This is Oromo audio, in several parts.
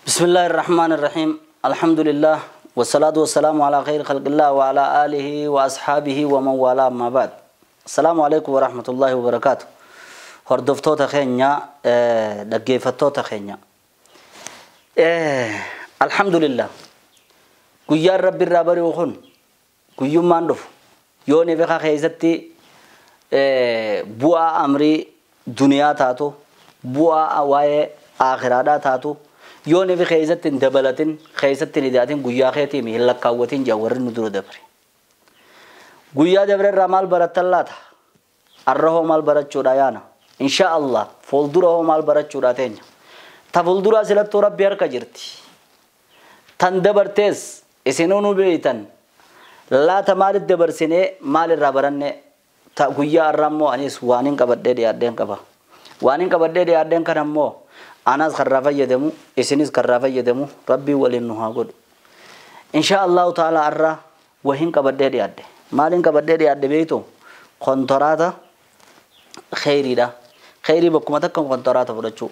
بسم الله الرحمن الرحيم. الحمد لله والصلاة والسلام على خير خلق الله وعلى آله وأصحابه ومن والاه، ما بعد. السلام عليكم ورحمة الله وبركاته. Hordoftoota keenya, dhaggeeffattoota keenya. Alhamdulillah. Guyyaan Rabbi irraa bari'u kun guyyummaan dhufu yoo ni beeka keessatti bu'aa amrii duniyaa taatu, bu'aa waa'ee aakhiraadhaa taatu, yoo ni keessatti hin dabalatin, keessatti hin idaatin, guyyaa keetii hin lakkaawwatin jaa warri nu dura dabre. Guyyaa dabre irraa maal barattan laata? Arra hoo maal barachuudha yaana? Insha Allah fuuldura hoo maal barachuudha teenya? Ta fuulduraa silattuu Rabbi harka jirti. Tan dabartees isinuu nu beeytan. Laata maalit dabarsinee, maal irraa baranne? Ta guyyaa har'a immoo anis waan hin qabadhee dhiyaadheen qaba. Waan hin qabadhee dhiyaadheen kana immoo anas karraa fayyadamu, isinis karraa fayyadamu, Rabbii waliin nu haa godhu. Insha Allahu ta'ala har'a wahin qabadhee dhiyaadhe. Maaliin qabadhee dhiyaadhe beeytu? Kontoraata kheyriidha. Kheyrii bakkuma takka kontoraata fudhachuu.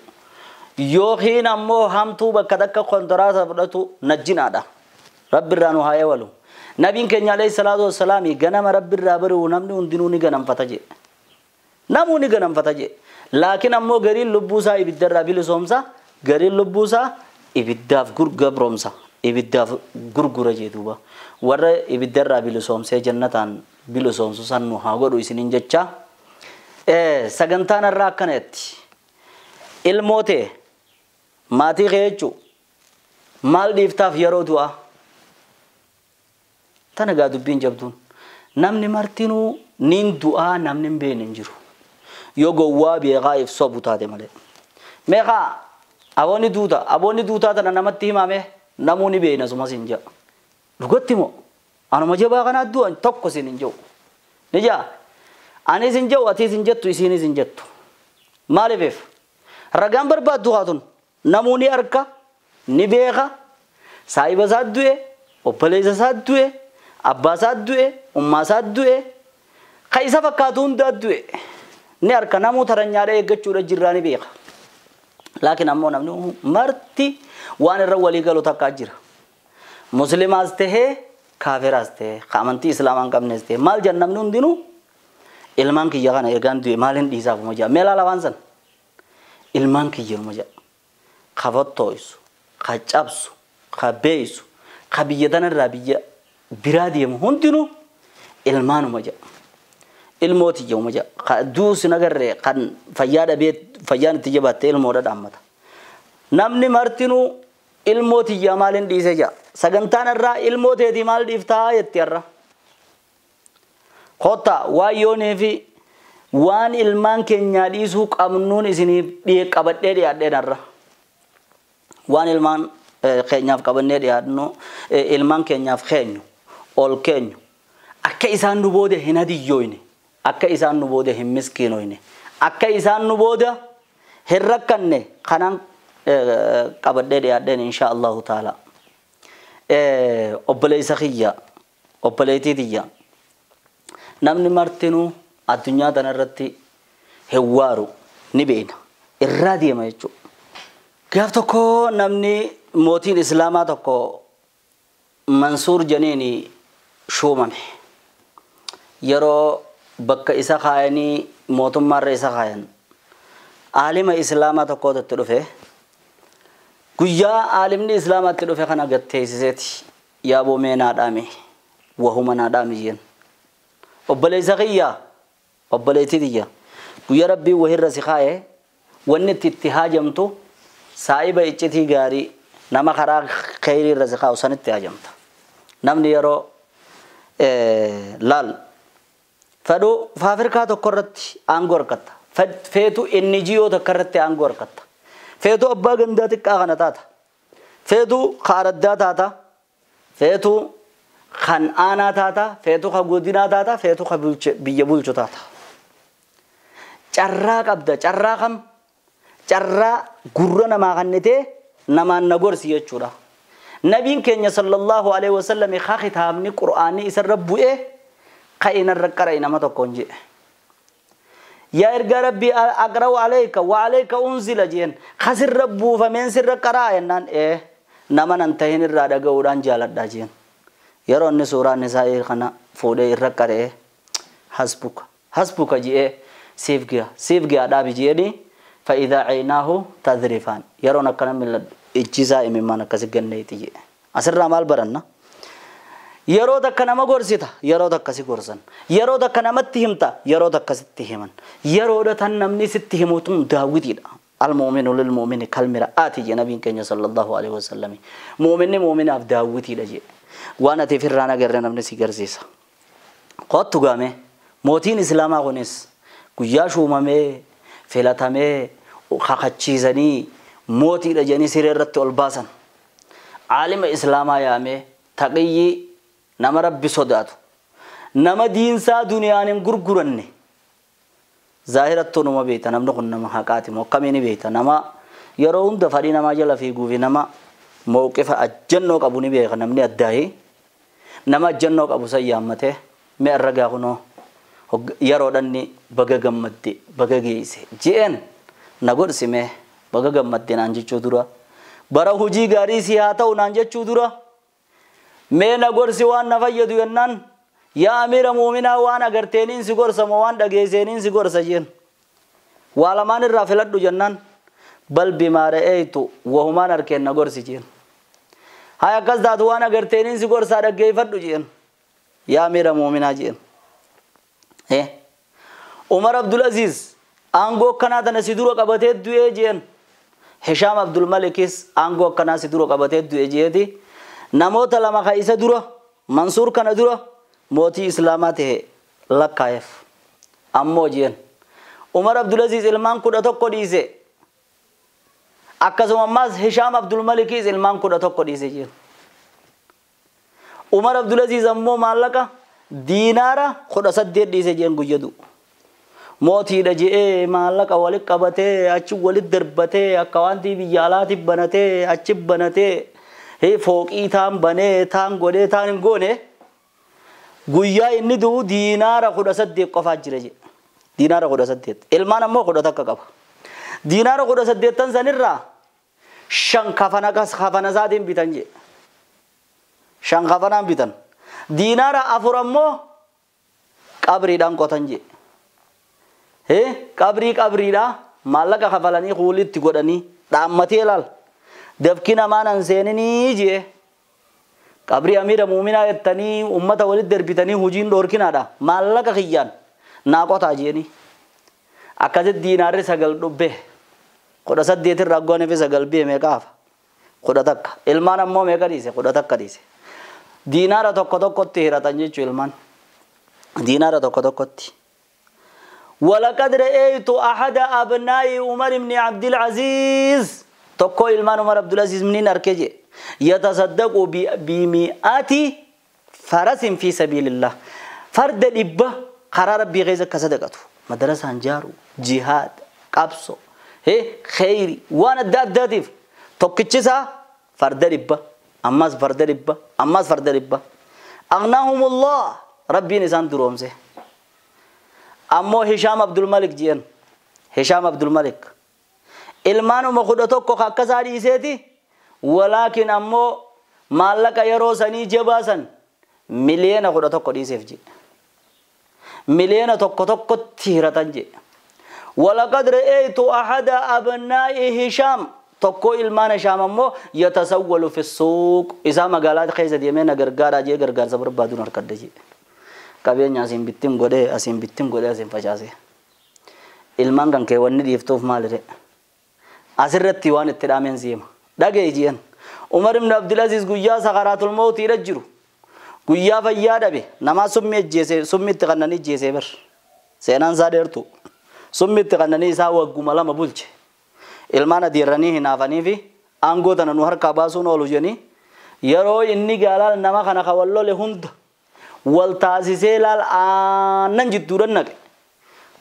Yookiin ammoo hamtuu bakka takka kontoraata fudhatu najjinaadha. Rabbi irraa nu haa eewalu. Nabiin keenya alayhi salaatu wassalaami ganama Rabbi irraa bari'u namni hundinuu ni ganamfata jedhe. Namuu ni ganamfata jedhe. Laakiin ammoo gariin lubbuusaa ibiddarraa bilisoomsa, gariin lubbuusaa ibiddaaf gabroomsa, ibiddaaf gurgura jee duuba. Warra ibiddarraa bilisoomsee jannataan bilisoomsu san nu haa godhu isiniin jecha. Sagantaan irraa akkana jetti. Ilmoo ta'e maatii kee jechuu maal dhiiftaaf yeroo du'aa? Tana gaa dubbiin jabduun. Namni martinuu niin du'aa, namni hin beekne hin jiru. Yoo gowwaa beekaa if sobu taate malee. Meeqaa aboonni duuta, aboonni duutaa tana namatti himame namuu ni beekna sumas hin jedha. Dhugatti moo anuma jabaa kanaa du'an tokko sin hin jedhu. Ni jaa anis hin jedhu, atiis hin jettu, isiinis hin jettu. Maaliif ragaan barbaaddu haatun namuu ni arka, ni beeka, saahiba isaa du'e, obboleessa isaa du'e, abbaa isaa du'e, ummaa isaa du'e, ka isa fakkaatu hundaa du'e. Ni arka, namuu taranyaadha eeggachuudha jirraa ni beeka. Laakiin ammoo namni marti waan irra walii galu takkaa jira. Muslimaas tahee kaafiraas tahee ka amantii islaamaa hin qabnes tahee maal jedhan namni hundinuu? Ilmaan kiyya kana eegaan du'e maaliin dhiisaaf uma jedha. Mee laala waan san. Ilmaan kiyya uma jedha. Ka fottoo'isu, ka cabsu, ka beeysu, ka biyya tanarraa biyya biraa deemu hundinuu ilmaanuma jedha. Ilmoo tiyya uma jedha. Ka duus hin agarree kan fayyaa dhabee fayyaan itti jabaattee ilmoodha dhaammata. Namni martinuu ilmoo tiyyaa maaliin dhiise jedha. Sagantaan irraa ilmoo teetii maal dhiiftaa jetti har'a. Kottaa waan yoonii fi waan ilmaan keenyaa dhiisuu qabnuun isiniif qabadhee dhiyaadheen har'a. Waan ilmaan keenyaaf qabannee dhiyaadnu, ilmaan keenyaaf keenyu, ol keenyu, akka isaan nu booda hin hadiyyooyne, akka isaan nu booda hin miskiinoyne, akka isaan nu booda hin rakkanne kanaan qabadhee dhiyaadheen insha Allahu ta'ala. Obboleessa kiyya, obboleettii tiyya, namni martinuu addunyaa tanarratti hin waaru, ni beekna. Irraa deema jechuudha. Gaaf tokko namni mootiin islaamaa tokko Mansuur janiini shuumame. Yeroo bakka isa kaayanii mootummaarra isa kaayan aalima islaamaa tokkootu itti dhufe. Guyyaa aalimni islaamaatti dhufe kana gatteessiseeti, "Yaaboo, mee naa dhaame, wahuma naa dhaame," jeen. Obboleessa kiyya, obboleettii tiyya, guyyaa Rabbiin wahirra si kaaye wanni itti haajamtu saahiba iccitii gaarii, nama karaa kheyrii irra si kaa'u sanitti haajamta. Namni yeroo laal fedhu faafirkaa tokko irratti aangoo harkatta. Feetu NGO tokko irratti aangoo harkatta. Feetu abbaa gandaa xiqqaa kana taata. Feetu kaaraddaa taata. Feetu kan aanaa taata. Feetu ka godinaa taata. Feetu ka biyya bulchu taata. Carraa qabda. Carraa kam? Carraa gurra namaa kennitee namaan na gorsi jechuudha. Nabiin keenya sallallahu alaihi wasallam ka kitaabni Qur'aanii isarra bu'ee ka'inarra qara'i nama tokkoon jedhe. Yaa ergaa Rabbii aqra'u alayka wa alayka unzila jeen kasirra buufameen sirra qaraa jennaan nama nan tahin irraa dhaga'uudhaan jaaladha jeen. Yeroo inni suuraan isaa kana fuudhee irra qara'ee hasbuka hasbuka je'ee siif gi'a dhaabi je'eni fa'idaa caynaahu tadrifaan yeroon akkana mil'adhu ijji isaa imimmaan akkasi ganneeti je'e. Asirraa maal baranna? Yeroo takka nama gorsita, yeroo takka si gorsan. Yeroo takka namatti himta, yeroo takka sitti himan. Yeroodha tan namni sitti himu tun daawwitiidha. Al-mu'minu lil-mu'mini kal-mir'aati jedhe nabiin keenya sallallahu alaihi wasallam. Mu'minni mu'minaaf daawwitiidha jedhe. Waan ati ofirraa agarre namni si garsiisa. Kottu gaame mootiin islaamaa kunis guyyaa shuumamee filatamee kakachiisanii mootiidha jedhanii siree irratti ol baasan. Aalima islaamaa yaamee taqiyyii nama Rabbi sodaatu nama diinsaa duniyaan hin gurguranne zaahirattuu numa beekta namni kun nama haqaati moo akkamiin beekta nama yeroo hunda fadhii namaa jala fiiguu fi nama mawqifa ajjannoo qabu ni beeka namni addaahi nama ajjannoo qabu san yaammatee mi'a irra gaafunoo yeroo dhanni baga gammadde baga geesse je'een na godhsime baga gammadde naan jechuu dura bara hojii gaarii si haa ta'u naan jechuu dura mee na gorsi waan na fayyadu jennaan yaa amiira muuminaa waan agarteeniin si gorsa moo waan dhageesseeniin si gorsa jeen waa lamaan irraa filadhu jennaan bal bimaa ra'aytu wahumaan arkeen na gorsi jeen haa akkas taatu waan agarteeniin si gorsaa dhaggeeffadhu jeen yaa amiira muuminaa jeen. Umar Abdulaziz aangoo akkanaa tana si dura qabatee du'ee jeen Hishaam Abdulmalikis aangoo akkanaa si dura qabatee du'e jeeti namoota lama ka isa dura Mansuur kana dura mootii islaamaa ta'e lakkaa'eef ammoo jeen Umar Abdulaziz ilmaan 11 dhiise akkasuma ammaas Hishaam Abdulmalikis ilmaan 11 dhiise jeen. Umar Abdulaziz ammoo maallaqa diinaara 18 dhiise jeen guyya du'u. Mootiidha je'ee maallaqa walitti qabatee achi walitti darbatee akka wanti biyya alaatti banatee achi banatee fooqii taan banee taan godhee taan hin goone guyyaa inni du'u diinaara 18 qofaa jira jedhe. Diinaara 18 ilmaan ammoo 11 qaba. Diinaara 18 sanirraa 5 kafana isaatiin bitan jedhe. 5 kafanaan bitan. Diinaara 4 ammoo qabriidhaan qotan jedhe. Qabriidhaa maallaqa kafalanii kuulitti godhanii dhaammatee ilaal. Dafki namaan an seeninii jee qabrii amiira muuminaa jettanii ummata walitti darbitanii hojiin dhoorkinaadha maallaqa kiyyaan naa qotaa jeeni. Akkasitti diinaarri 9 dhubbee 18 irraa goonee fi 9 biyya meeqa hafa 11 ilmaan ammoo meeqa dhiise 11 dhiise. Diinaara tokko tokkotti hiratan jechuu ilmaan diinaara tokko tokkotti. ولقد رأيت أحد أبناء عمر بن عبد العزيز تقول إلمان عمر عبد العزيز منين أركجي يتصدق ب100 فرس في سبيل الله فرد الإبة قرار ربي غيظك كصدقته مدرسة انجارو جهاد قبصو خيري وانا دادف توكتشسا فرد الإبة أماس فرد الإبة أماس فرد الإبة أغناهم الله ربي نسان درومزه. أمو هشام عبد الملك جين هشام عبد الملك ilmaanuma 11 akkasaa dhiiseeti walaakin ammoo maallaqa yeroo sanii jabaasan miliyoona 11 dhiiseef jedhe. Miliyoona 1 1tti hiratan jedhe. ولقد رأيت أحد أبناء هشام tokko ilmaan Hishaam ammoo yatasawwalu fi suuq isaa magaalaa keessa deemee na gargaaraa jee gargaarsa barbaaduun harkadde jedhe. Qabeenya asiin bittiin godhee asiin bittiin godhee asiin facaase. Ilmaan kan kee wanni dhiiftuuf maalire? Asirratti waan itti dhaameen siima. Dhaga'i jeen. Umar ibn Abdulaziz guyyaa sakaraatul mawtii irra jiru. Guyyaa fayyaa dhabe namaa summii ajjeese summii itti kannanii ajjeesee bar. Seenaan isaa dheertu. Summii itti kannanii isaa wagguma 2 bulche. Ilmaan adeeranii hinaafanii fi aangoo tana nu harkaa baasuun oolu jedhanii yeroo inni gaalaal nama kana kawallole hunda wal taasisee laal aannan jidduudhaan naqe.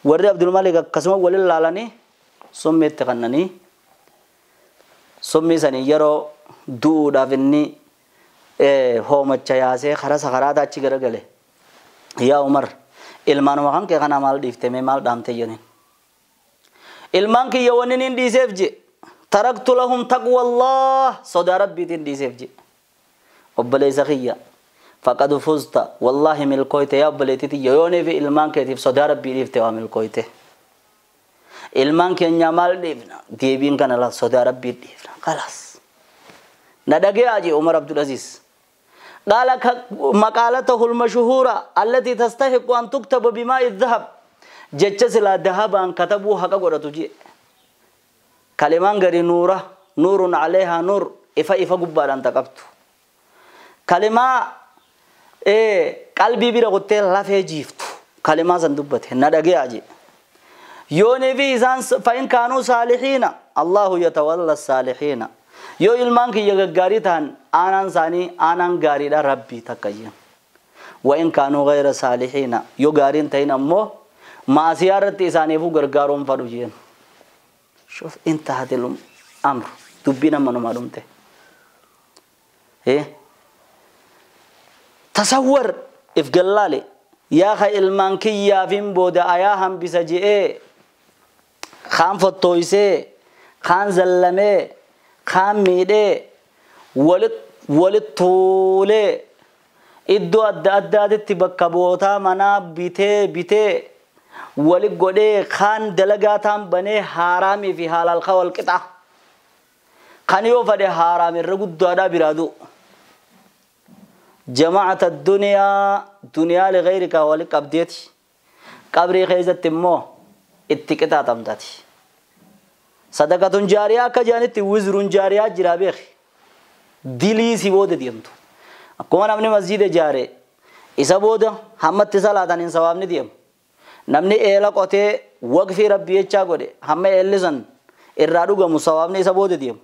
Warri Abdulmalik akkasuma waliin laalanii summii itti kannanii summii sanii yeroo du'uudhaaf inni hoomacha yaasee karaa sakaraata achi garagale. Yaa Umar ilmaanuma kan kee kana maal dhiiftee maal dhaamte jedhaniin. Ilmaan kiyya wanni niin dhiiseef je taraktu lahum taqwallah sodaa rabbiitiin dhiiseef je. Obboleessa kiyya faqad fuzta wallaahi milkooyte yaa obboleettii tiyya yoonii fi ilmaan keetiif sodaa rabbii dhiifte waa milkooyte. Ilmaan keenya maal dhiifna? Deebiin kana laal sodaa rabbii dhiifna. Khalaas. Na dhagee je Umar Abdul Aziz. قال مقالته المشهورة التي تستحق أن تكتب بماء الذهب جتش لا ذهب أن كتبوا حق قرأت جي كلمان غري نورة نور عليها نور إفا إفا قبار أن تقبت كلمة إيه قلبي بيرا قلت لا في جيفت كلمة سندبته ندقي أجي يوني في إنسان فإن كانوا صالحين الله يتولى الصالحين yoo ilmaan kiyya gaggaarii ta'an aanaan isaanii aanaan gaariidha rabbii takka jeen. Wa in kaanuu ghayra saalihiina yoo gaariin ta'in ammoo maasiyaa irratti isaaniifuu gargaaruun fadhu jeen. Shuf intahatil amr dubbiin amma numaa dhumte. Tasawwar if gallaale yaa ka ilmaan kiyyaafin booda ayaa hambisa je'ee kaan fottooysee kaan zallamee kaan miidhee walit tuulee iddoo adda addaatitti bakka bootaa manaa bitee bitee walit godhee kaan dalagaa taan banee haaraamii fi halaal ka wal qixa. Kan yoo fadhe haaraam irra guddaadhaa biraa du'u. جماعة الدنيا دنيا لغيرك ولك أبديتي قبري خيزت مو اتكتا تمتاتي صدقة جارية كجانتي وزر جارية جرابيخ دلي سيبود ديمتو أكون أمني مسجد جاري إذا بود هم اتصال إن ثواب نديم نمني إيلا قتي وقف ربي يتشاغوري هم إلزن إرادو غمو ثواب ني سبود ديم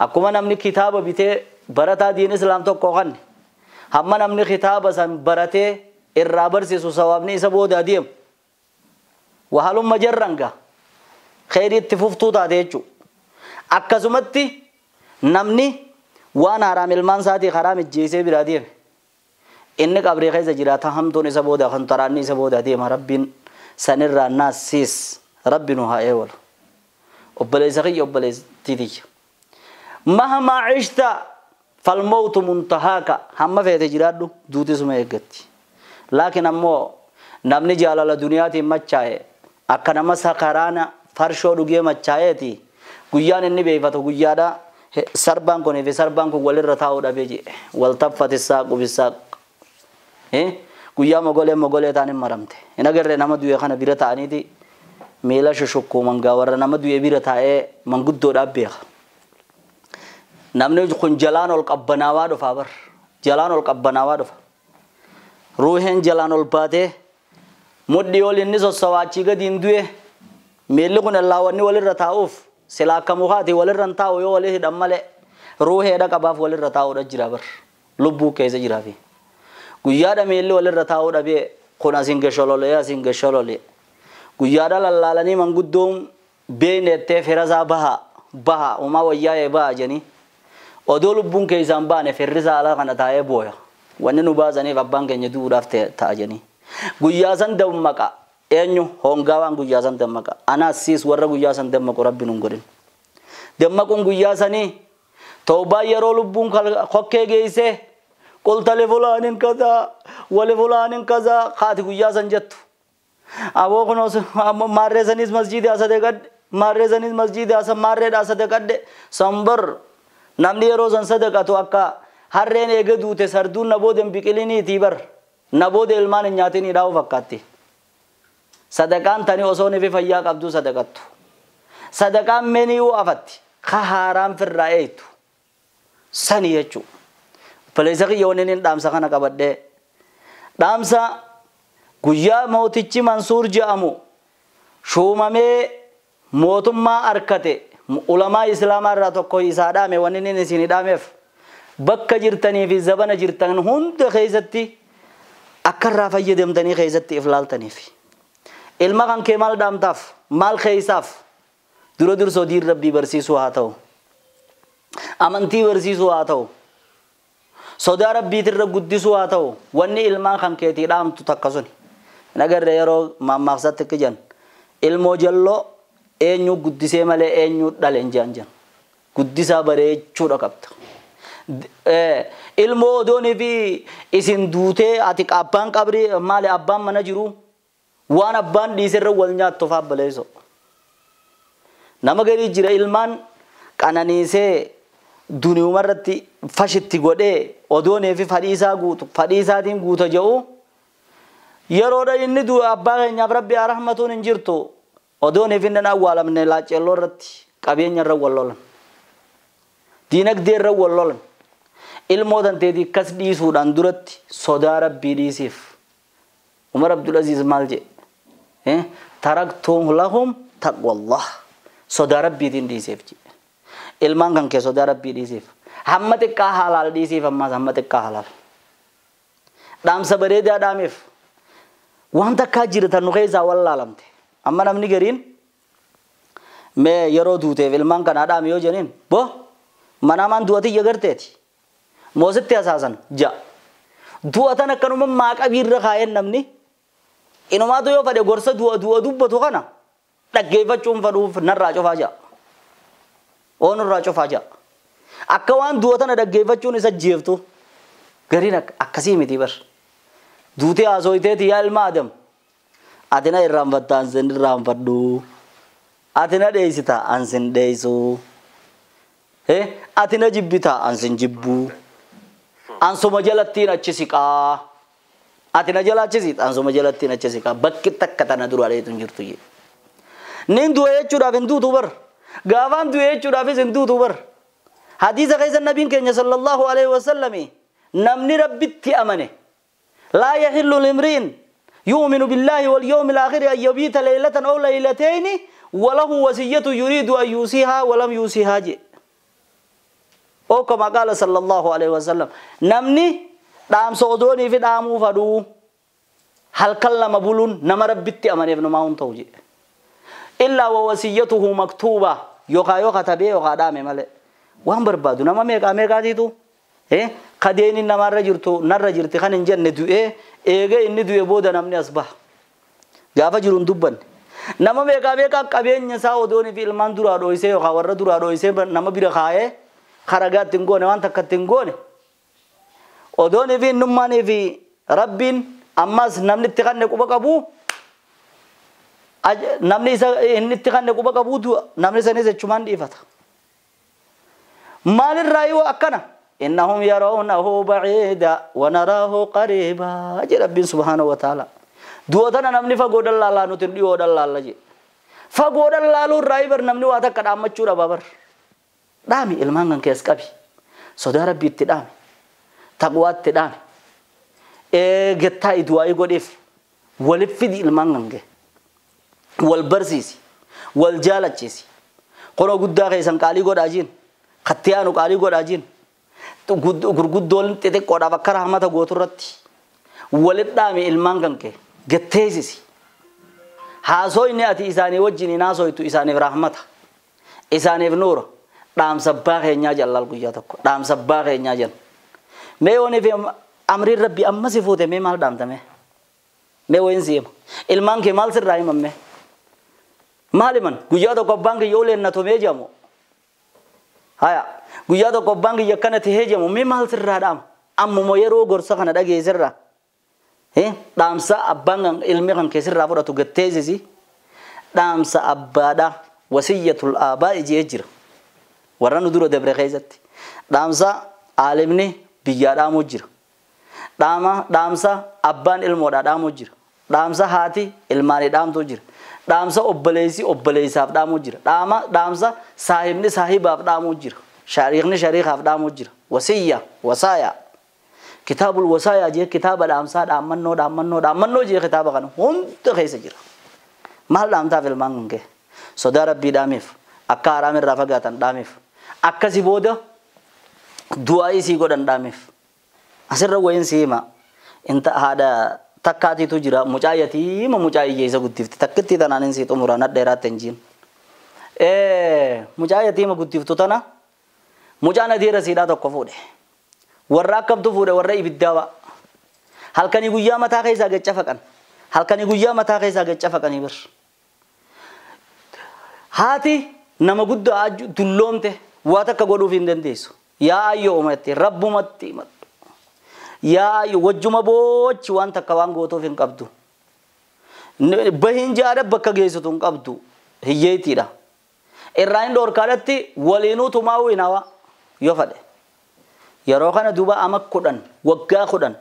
أكون أمني كتاب بيته برتا دين إسلام تو كوغن هم نمني خطاب سن برته الرابر سيسو ثوابني إسا بودا ديم وحالهم مجرنگا خير اتفوفتو تا ديچو أكسمتي نمني وانا حرام المان ساتي حرام جيسي برا ديم إنك أبري خيزة جراتا هم دون إسا بودا خنطراني إسا بودا ديم ربين سنرى الناس سيس ربي نوها ايول أبالي سخي أبالي تيدي مهما عشت فالموت منتهاك هم في تجرادو دوتي سما يغتي لكن امو نمني جلال دنياتي مچايه اكنما سكرانا فرشو دغه مچايتي غيان اني بيفتو غيادا سربان كوني في سربان كو ولر تاو دبيجي والتفت الساق بالساق غيا مغولي مغولي تاني مرمته انغره نما دوي خنا بيره تانيتي ميلا ششكو منغا ور نما دوي بيره تاي منغدو دابيخ namni kun jalaan ol qabbanaawaa dhufa bar jalaan ol qabbanaawaa dhufa ruuheen jalaan ol baatee mudhii ol inni sossowaachii gadi hin du'e miilli kun allaawanni walirra taa'uuf sila akka mukaati walirra hin taa'u yoo walii hidhan malee ruuheedha qabaaf walirra taa'uudha jira bar lubbuu keessa jiraafi guyyaadha miilli walirra taa'uu dhabee kun asiin gashololee asiin gashololee guyyaadha lallaalanii manguddoon beeynettee firasaa baha baha umaa wayyaa'ee baha jedhanii odoo lubbuun keessaan baane firrisaa alaa kana taa'ee booya wanni nu baasaniif abbaan keenya du'uudhaaf ta'a jedhanii guyyaa san dammaqa eenyu hongaa waan guyyaa san dammaqa anaas siis warra guyyaa san dammaqu rabbi nun godhin dammaquun guyyaa sanii toobaa yeroo lubbuun kokkee geessee qulta lifulaanin kazaa walifulaanin kazaa kaati guyyaa san jettu aboo kunoos maarree saniis masjiida asate qadhe maarree saniis masjiida asa maarreedha asate qadhe sanbar namni yeroo san sadaqatu akka harreen eega duute sarduun na booda hin biqiliniitii bar na booda ilmaan hin nyaatinii dhaa'u fakkaatti. Sadaqaan tani osoo nifi fayyaa qabduu sadaqattu. Sadaqaan meni'uu afatti ka haaraan firraa eeytu sani jechuudha. Obboleessa kiyya wanni inni dhaamsa kana qabadhee dhaamsa guyyaa mootichi Mansuur jedhamu shuumamee mootummaa arkate ulamaa islaamaa irraa tokko isaa dhaame wanni inni isin dhaameef bakka jirtanii fi zabana jirtan hunda keessatti akka irraa fayyadamtanii keessatti if laaltaniif. Ilma kan kee maal dhaamtaaf maal keessaaf dura dursoo diin rabbii barsiisuu haa ta'u amantii barsiisuu haa ta'u sodaa rabbiitirra guddisuu haa ta'u wanni ilmaan kan keetii dhaamtu takka suni. Nagarree yeroo mammaksatti akka jedhan ilmoo jalloo Eenyu guddisee malee eenyu dhale hin jean jean. Guddisaa bareechuudha qabda. Ilmoo odoonii fi isin duutee ati abbaan qabrii maali abbaan mana jiru waan abbaan dhiiserra wal nyaattu fa'aa baleeso. Nama garii jira ilmaan qananiisee duniyumarratti fashitti godhee odoonii fi fadhiisaa guutu fadhiisaatiin guuta jedhu yeroodha inni du'e abbaa keenyaaf rabbi haa rahmatuun hin jirtu odoonii fi inni awwaalamne laacelloo irratti qabeenya irra wal lolan diinagdee irra wal lolan ilmoo tanteetii akkas dhiisuudhaan duratti sodaa rabbii dhiisiif. Umar Abdulaziz maal jedhe? Taraktuum lahum taqwallah. Sodaa rabbiitiin dhiiseef jedhe. Ilmaan kan kee sodaa rabbii dhiisiif. Hamma xiqqaa halaal dhiisiif ammaas hamma xiqqaa halaal. Dhaamsa bareedaa dhaameef. Waan takkaa jirtan nu keessaa wallaalamte. Amma namni gariin mee yeroo duuteef ilmaan kanaa dhaame yoo jeniin bo manaamaan du'atiyya garteeti. Moositti hasaasan ja'a. Du'atan akkanuma maaqabiirra kaa'een namni inumaatu yoo fedhe gorsa du'a du'a dubbatu kana dhaggeeffachuun fedhuuf narraa cufaa ja'a. Oonurraa cufaa ja'a. Akka waan du'a tana dhaggeeffachuun isa jeeftu gariin akkasii miti bar. Duutee haasooyiteeti yaa ilma Adam. Ati na irraanfatta ansin irraanfadhu. Ati na dheessita ansin dheessu. Ati na jibbita ansin jibbu. Ansuma jalattiin achi siqaa. Ati na jala achi siqaa ansuma jalattiin achi siqaa. Bakki takka tana dura dheetu hin jirtu jee. Nin du'e jechuudhaaf hin duutu bar. Gaafaan du'e jechuudhaafis hin duutu bar. Hadiisa keessa nabiin keenya sallallahu alaihi wasallami namni rabbitti amane. Laa yahillu limriin yu'minu billahi wal yawmil aakhiri an yabiita laylatan aw laylatayni walahu wasiyyatu yuriidu an yuusihaa walam yuusihaa jee. Oo kama qaala sallallahu alaihi wasallam namni dhaamsa odoonii fi dhaamuu fadhuu halkan lama buluun nama rabbitti amaneef namaa hin ta'u jedhe. Illaa wa wasiyyatuhu maktuuba yookaan yoo katabee yookaan dhaame malee waan barbaadu nama meeqaa meeqaatiitu kadeeni namarra jirtu narra jirti kan hin jenne du'ee eegee inni du'e booda namni as baha gaafa jiru hin dubbanne. Nama meeqaa meeqaa qabeenya isaa odoonii fi ilmaan duraa dhooysee yookaan warra duraa dhooysee nama bira kaayee karagaatti hin goone waan takkatti hin goone odoonii fi innummaanii fi rabbiin ammas namni itti kanne quba qabu namni isa inni itti kanne quba qabu du'a namni sanis jechumaan dhiifata. Maalirraa yoo akkana innahum yarawnahu baciida wa naraahu qariiba jedhe rabbiin subhaanahu wa ta'ala. Du'a tana namni fagoo dhallaalaa nuti dhiyoo dhallaalla jedhe. Fagoo dhallaaluu irraa bar namni waa takka dhaammachuu dhaba bar. Dhaami ilmaan kan keessa qabi. Sodaa rabbiitti dhaami. Taqwaatti dhaami. Eeggattaa du'aa godheef waliif fidi ilmaan kan kee. Wal barsiisi. Wal jaalachiisi. Qonoo guddaa keessan qaalii godhaa jiin. Kattiyaanu qaalii godhaa jiin. Gurguddoon xixiqqoodhaaf akka rahmata gootu irratti walitti dhaami ilmaan kan kee. Gatteessisi. Haasoo inni ati isaanii wajjin hin haasooytu isaaniif rahmata. Isaaniif nuura. Dhaamsa abbaa keenyaa jallaal guyyaa tokko. Dhaamsa abbaa keenyaa jenna. Mee yoonii fi amriin rabbi amma si fuute mee maal dhaamtame? Mee wayin si hima? Ilmaan kee maal sirraa himamme? Maal himan? Guyyaa tokko abbaan kiyya uleen na tumee jedhamu. Haya. Guyyaa tokko abbaan kiyya akkana tahee jedhamu mee maal sirraa dhaama? Ammuma yeroo gorsa kana dhageessirraa. Dhaamsa abbaan ilmi kan keessirraa fudhatu gatteessisi. Dhaamsa abbaadhaa wasiyyatul aabaa jee jira. Warra nu dura dabre keessatti. Dhaamsa aalimni biyyaa dhaamuu jira. Dhaamsa abbaan ilmoodhaa dhaamuu jira. Dhaamsa haati ilmaanii dhaamtuu jira. Dhaamsa obboleessi obboleessaaf dhaamuu jira. Dhaamsa saahibni saahibaaf dhaamuu jira. Shariikni shariikaaf dhaamuu jira. Wasiyya wasaaya. Kitaabul wasaayaa jee kitaaba dhaamsaa dhaammannoo dhaammannoo dhaammannoo jee kitaaba kana hunda keessa jira. Maal dhaamtaaf ilmaan kun kee? Sodaa rabbii dhaameef akka haraam irraa fagaatan dhaameef akkasi booda du'aa isii godhan dhaameef. Asirra wayin si hima. Inta haadha takkaatiitu jira mucaa yatiima mucaa hiyyeessa guddifti takkitti tanaan hin sii xumura nadheeraatti hin jiin. Mucaa yatiima guddiftu tana mucaan adeera siidhaa tokko fuudhe. Warra akkamtu fuudhe warra ibiddaa ba'a. Halkanii guyyaa mataa keessaa gacca faqan. Halkanii guyyaa mataa keessaa gacca faqanii bir. Haati nama guddaa dulloomte waa takka godhuuf hin dandeessu. Yaa ayyoo uumatti rabbumatti himadhu. Yaa ayyoo wajjuma boochi waan takka waan gootuuf hin qabdu. Bahiin jaadha bakka geessitu hin qabdu hiyyeetiidha. Irraa hin dhoorkaadhatti waliinuu tumaa'uu hin hawa yoo fadhe. Yeroo kana duuba ama 10 waggaa 10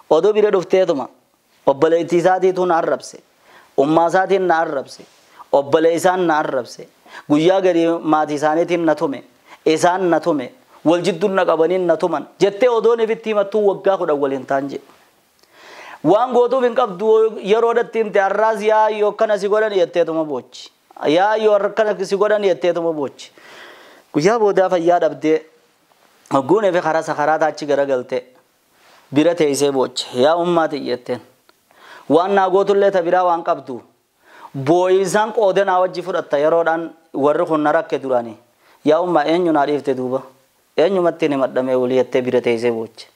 odoo bira dhufteetuma obboleettii isaatiitu na arrabse. Ummaa isaatiin na arrabse. Obboleessaan na arrabse. Guyyaa gadi maatii isaaniitiin na tume. Isaan na tume. Wal jidduun na qabaniin na tuman. Jettee odoon ifitti himattuu waggaa 10 waliin ta'an jedhe. Waan gootuuf hin qabdu yeroo dhatti himte har'aas yaa ayyoo akkana si godhan jetteetuma boochi. Yaa ayyoo akkana si godhan jetteetuma boochi. Guyyaa boodaa fayyaa dhabdee hogguun efe karaa sakaraa taachi garagalte bira teessee booche. Yaa ummaati jetteen. Waan naa gootullee ta biraa waan qabdu. Boo'insaan qooda naa wajji fudhatta yeroodhaan warri kun na rakke duraanii. Yaa ummaa eenyu naa dhiifte duuba. Eenyumatti ni madhamee walii jettee bira teessee booche.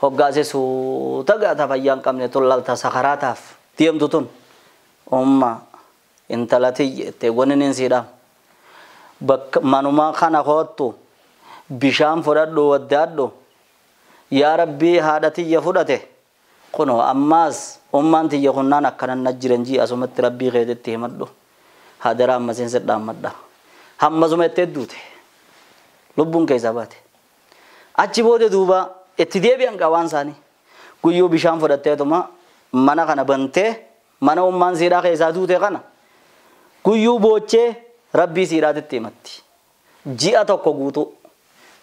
Hoggaase suuta gaata fayyaa hin qabne tun lalta sakaraataaf deemtu tun. Ummaa intala tiyye jettee wanni niin siidhaam. Bakka manuma kana koottu bishaan fudhadhu waddaadhu. Yaa Rabbii haadha tiyya fudhate. Kunoo ammaas ummaan tiyya kunnaan akkanan na jiran jii asumatti Rabbii keetitti himadhu. Hadaraa ammasiin sidhaammadha. Hammasuma itti duute. Lubbuun keessaa baate. Achi booda duuba itti deebi'an qabaan isaanii. Guyyuu bishaan fudhatteetuma mana kana bantee mana ummaan siidhaa keessaa duute kana guyyuu boochee Rabbii siidhaatitti himatti. Ji'a tokko guutuu.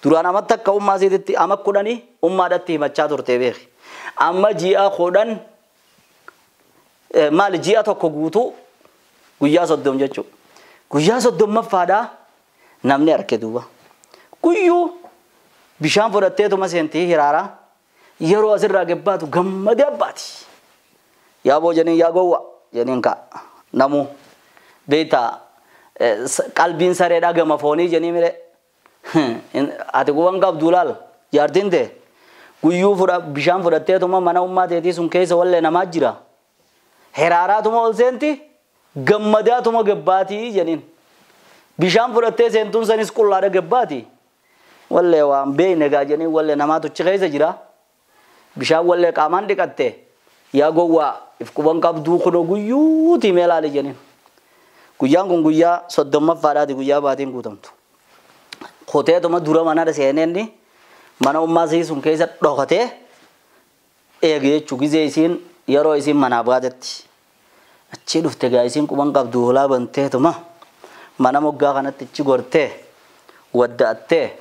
Duraan amatti akka ummaa siititti ama 10 ummaadhatti himachaa turte beeki. Amma ji'a 10 maali ji'a tokko guutuu guyyaa 30 jechuudha. Guyyaa 30ffaadhaa namni arge duuba. Guyyuu bishaan fudhatteetuma seentii hiraaraa yeroo asirraa gabbaatu gammadee abbaati. Yaa boo jeniin yaa gowwa jeniin ka'a. Namuu beektaa qalbiin sareedhaa gama foonii jenii mire. Ati quban qabdu laal jaartiin ta'e guyyuu bishaan fudhatteetuma mana ummaa teetii sun keessa wallee namaa jira. Hiraaraatuma ol seenti gammadaatuma gabbaatii jeniin. Bishaan fudhattee seentuun sanis qullaadha gabbaati. Wallee waan beekne gaa jeniin wallee namaatu achi keessa jira. Bishaan wallee qaamaan dhiqatte yaa gowwaa if quban qabduu kunoo guyyuutii mee laali jeniin. Guyyaan kun guyyaa 30ffaadhaati guyyaa baatiin guutamtu. Koteetuma dura mana seeneenni mana ummaa isii sun keessa dhokatee eege jechuu gizee isiin yeroo isiin manaa baatetti. Achii dhufte gaa isiin quban qabdu holaa banteetuma mana moggaa kanatti achi gortee wadda'attee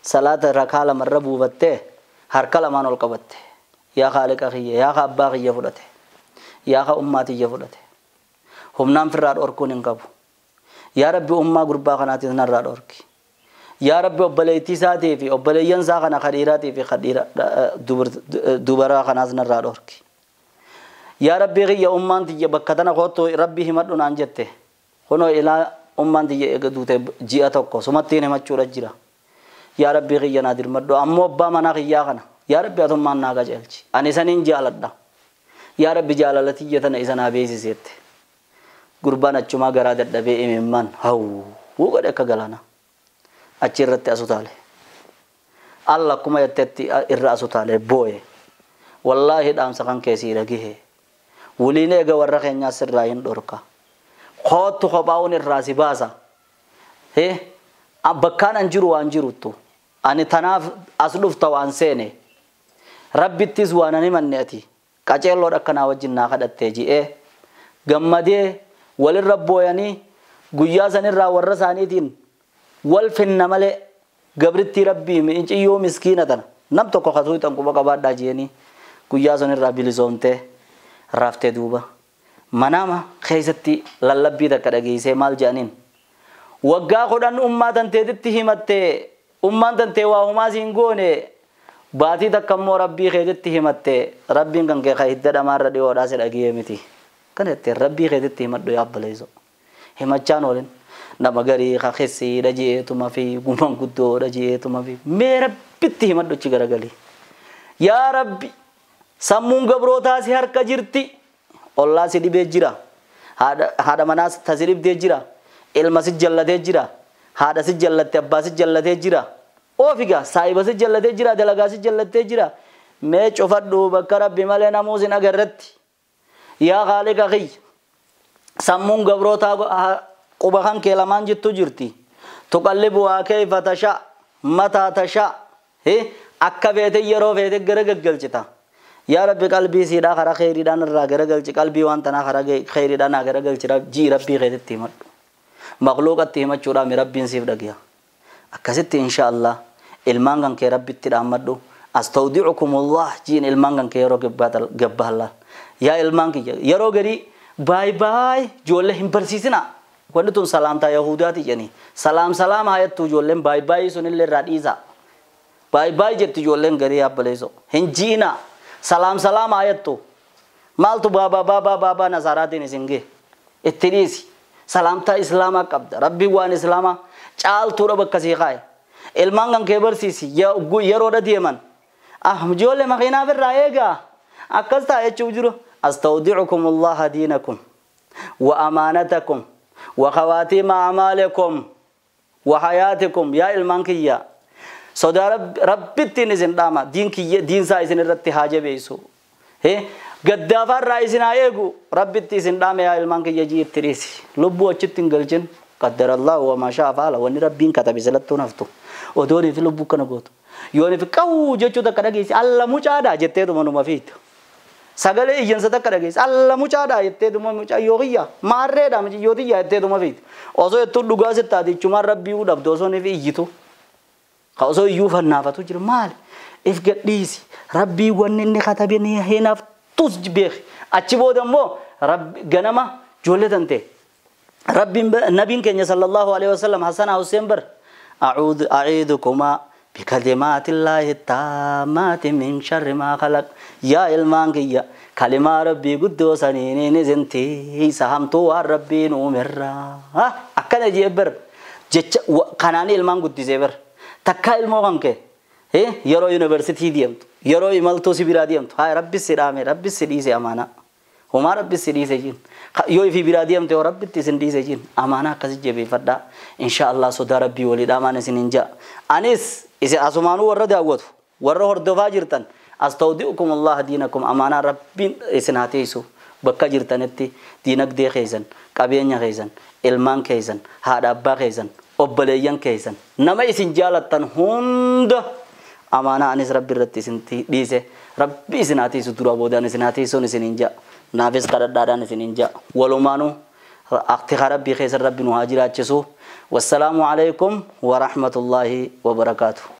salaata rakaa lamarra buufattee harka lamaan ol qabatte. Yaa Khaaliqa kiyya yaa abbaa kiyya fudhate yaa ummaa tiyya fudhate. Humnaan firraa dhorkuun hin qabu. Yaa Rabbi ummaa gurbaa kanaatiin narraa dhorki. Yaa Rabbi obboleettii isaatii fi obboleeyyan isaa kana kadhiiraatii fi kadhiira dubaraa kanaas narraa dhorki. Yaa Rabbi kiyya ummaan tiyya bakka tana koottu Rabbi himadhu naan jette. Kunoo ilaa ummaan tiyya eega duute ji'a tokko sumattiin himachuudha jira. Yaa Rabbi kiyya naa dirmadhu ammoo abbaa manaa kiyyaa kana. Yaa Rabbi atummaan naa qajeelchi. Ani saniin jaaladha. Yaa Rabbi jaalala tiyya tana isa naa beeksisette. Gurbaan achumaa garaa dadhabee imimmaan hawwuu godhe akka galaanaa. Achi irratti asu taale. Alla akkuma jettetti irra asu taale booye. Wallaahi dhaamsa kan keessii dhagihee. Waliin eega warra keenyaa sirraa hin dhorka. Koottu kophaa'uun irraa si baasa. Bakkaan an jiru waan jiruttu. Ani tanaaf as dhufta waan seene. Rabbittis waan ani himanne ati. Qaceelloodha akkanaa wajjin naa kadhattee ji'ee. Gammadee walirra booyanii guyyaa sanirraa warra isaaniitiin wal finna malee gabrittii Rabbii minciyyoo miskiina tana nam tokko katuu hixan quba qabaadhaa jeeni guyyaa sanirraa bilisoomtee raftee duuba. Manama keessatti lallabbii takka dhageessee maal jedhaniin waggaa 10 ummaa tanteetitti himattee ummaan tantee waa homaa siin goone baatii takka immoo Rabbii keetitti himattee Rabbiin kan kee hidda dhamaarra dhiyoodhaa si dhagee miti. Kana jettee Rabbii keetitti himadhu yaa obboleessoo. Himachaan oolin nama garii kakessiidha jeetuma fi gumaan guddoodha jeetuma fi mee Rabbitti himadhu achi garagalii. Yaa Rabbi sammuun gabrootaa si harka jirti. Ollaa si dhibee jira. Haadha manaas tasi dhibdee jira. Ilma si jallatee jira. Haadha si jallatte, abbaa si jallatee jira. Oofiga saahiba si jallatee jira, dalagaa si jallatee jira. Mee cufadhu bakka Rabbi malee namuus hin agarretti. Yaa Khaaliqa kiyya. Sammuun gabrootaa quba kan kee lamaan jettu jirti. Tuqallibuhaa kayfa tashaa, mataa tashaa. Akka feete yeroo feete gara gaggalchita. Yaa Rabbi qalbii siidhaa karaa kheyriidhaan irraa garagalchi, qalbii waan tanaa karaa kheyriidhaan haa garagalchi jii Rabbii keetitti himadhu. Makhluuqatti himachuudhaan Rabbiin siif dhagiya. Akkasitti insha Allah ilmaan kan kee Rabbitti dhaammadhu. Astawdi'ukumullah jiin ilmaan kan kee yeroo gabbahalla. Yaa ilmaan kiyya yeroo garii baay baay ijoollee hin barsiisina. Wanni tun salaamtaa Yahudaati jedhanii. Salaam salaam haa jettu ijoolleen baay baay sunillee irraa dhiisa. Baay baay jetti ijoolleen garii abbaleessoo. Hin ji'ina. Salaam salaam haa jettu. Maaltu baabaa baabaa baabaa nasaaraatiin isin gee. Itti dhiisi. Salaamtaa Islaamaa qabda. Rabbiin waan Islaamaa caaltuudha bakka sii kaa'e. Ilmaan kan kee barsiisi yeroodha deeman. Ah ijoollee makiinaa irraa eegaa. Akkas ta'a jechuuf jiru. Astawdi'ukum Allaha diinakum wa amaanatakum wa khawaatiima a'maalikum wa hayaatikum yaa ilmaan kiyya. Sodaa Rabbittiin isin dhaama. Diin kiyya diinsaa isin irratti haa jabeessu. Gaddaafaarraa isin haa eegu. Rabbitti isin dhaame yaa ilmaan kiyya jii itti dhiisi. Lubbuu achitti hin galchin. Qaddarallahu wa maa shaa'a fa'ala. Wanni Rabbiin katabe silattuu naftu. Odoonii fi lubbuu kana gootu. Yoonii fi qawuu jechuu takka dhageessi. Alla mucaadhaa jetteetuma numa fiitu. Sagalee iyyansa takka dhageessi. Alla mucaadhaa jetteetuma mucayyoo kiyya. Maarreedhaa mucayyoo tiyya jetteetuma fiitu. Osoo jettuu dhugaa sittaati jechumaan Rabbii dhabdu osoo fi iyyitu. Ka osoo iyyuu fannaafatu jiru maali? If gadhiisi. Rabbii wanni inni katabe hin haftus beeki. Achi booda immoo ganama ijoollee tante. Rabbiin nabiin keenya sallallahu alaihi wasallam Hasanaa Hussein bar a'iidukumaa bikalimaatillaahi taammaati min sharri maa khalaq. Yaa ilmaan kiyya kalimaa Rabbii guddoo saniiniin isin tiisa hamtuu waan Rabbiin uumerraa. Akkana jee bar jecha kanaanii ilmaan guddisee bar. Takkaa ilmoo kan kee yeroo yuunivarsiitii deemtu yeroo imaltuu si biraa deemtu haa Rabbi si dhaame Rabbi si dhiise amaanaa. Homaa Rabbi si dhiise jiin. Yoo ifii biraa deemte yoo Rabbitti isin dhiise jiin amaanaa akkasi jabeeffadhaa. Insha Allah sodaa Rabbii walii dhaamaan isin hin ja'a. Anis isin asumaanuu warra daawwatu warra hordofaa jirtan astawdi'ukum Allah diinakum amaanaa Rabbiin isin haa teessu bakka jirtanitti diinagdee keessan qabeenya keessan ilmaan keessan haadha abbaa keessan obboleeyyan keessan nama isin jaalattan hunda amaanaa anis Rabbi irratti isin dhiise Rabbi isin haa teessu dura boodaan isin haa teessuun isin hin ja'a. Naafis kadhadhaadhaan isin hin ja'a. Walumaanuu aktikaa Rabbii keessan Rabbi nu haa jiraachisu. Wassalaamu alaikum wa rahmatullaahi wa barakaatuh.